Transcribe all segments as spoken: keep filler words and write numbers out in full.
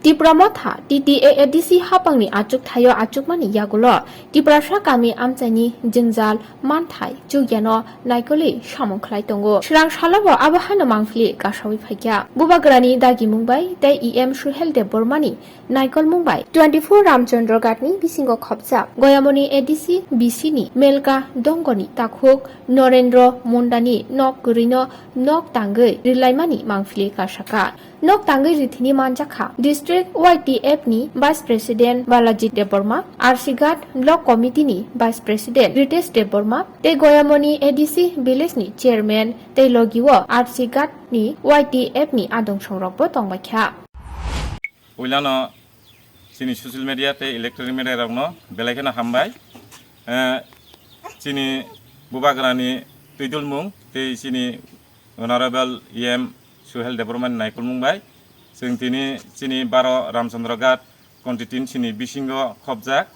Tipra Motha T T A A D C hapangni achuk thaio achukmani yagulo Tiprasa kami amchaini jwngjal manthai chukyano naikolwi samung khlai tongo. Swrang salobo abo hano mangphili kasawi phaikha. Bubagrani dagimung bai tei E M Suhel Debbarmani naikolmung bai twenty-four Ramchandra Ghatni bisingo khopjak Goyamoni A D C B C ni Melka Dongoni takhuk Norendra Mondani nok kwrwino nok tangwi rilaimani mangphili kasaka. Nok tangwi rithini manjakha District Y T F ni Vice President Balaji Debbarma, R C Ghat Block Committee ni Vice President Ritesh Debbarma tei Goyamoni A D C Village ni Chairman tei logi o R C Ghat ni Y T F ni adong songrokbo tongbaikha. Puilano chini social media tei electronic media rokno belai kheno hambai. Eh, chini Bubagrani twidulmung tei chini Honorable E M Suhel Debbarmani naikolmung bai chwng tini chini baro Ramchandra Ghat constituency ni bisingo khopjak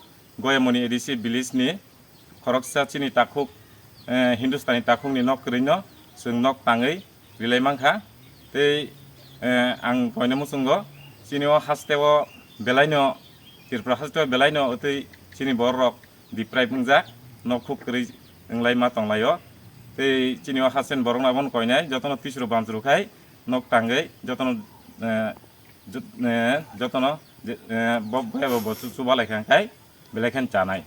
Goyamoni A D C village ni khoroksa chini takhuk, eh, Hindustani takhukni nok kwrwino chwng nok tangwi rilai mankha. Tei, eh, ang koina muchungo chini o hasteo belaino, Tripura hasteo belaino tei chini bororok deprive wngjak, nok khuk kwrwi wnglai ma tonglaio. Tei chini o hasten borokno abono koinai, jotono tisru bamchru khai nok tangwi, jotono, eh, jot-, eh, jotono je, eh, bo, bo, bo, bo chu-, chubalai kha khai belai khe chanai.